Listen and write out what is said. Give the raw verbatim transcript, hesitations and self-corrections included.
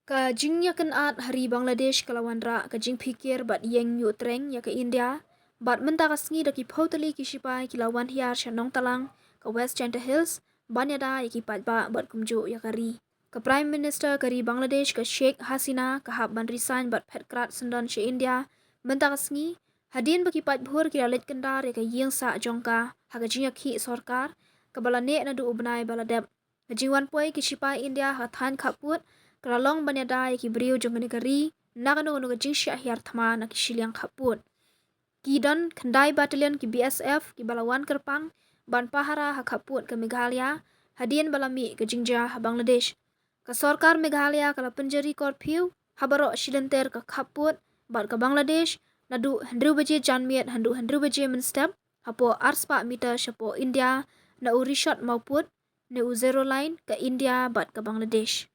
Ka jingïakynad ha ri Bangladesh ka la wanrah ka jingphikir bad ïeng ñiuh treng ïa ka India, bad mynta ka sngi da ki phew tylli ki shipai ki la wan hiar sha Nongtalang, ka West Jaintia Hills, ban ïada ïa ki paidbah bad kumjuh ïa ka ri. Ka Prime Minister ka ri Bangladesh ka Sheikh Hasina ka hap ban resign bad phet krad syndon sha India mynta ka sngi, hadien ba ki paidbhur ki la leit kyndar ïa ka ïing sah jong ka ha ka jingïakhih sorkar kaba la neh naduh u bnai ba la dep. Ka jingwan poi ki shipai India ha thaiñ khappud ka la long ban ïada ïa ki briew jong kane ka ri na kano kano ka jingshah hiar thma na ki shiliang khappud. Ki don khyndai battalion ki B S F kiba la wan kyrpang ban pahara ha khappud ka Meghalaya hadien ba la mih ka jingjia ha Bangladesh. Ka sorkar Meghalaya ka la pynjari curfew ha baroh shi lynter ka khappud bad ka Bangladesh naduh hynriew baje janmiet haduh hynriew baje mynstep, hapoh arspah mitar shapoh India na u rishot mawpud ne u zero line ka India bad ka Bangladesh.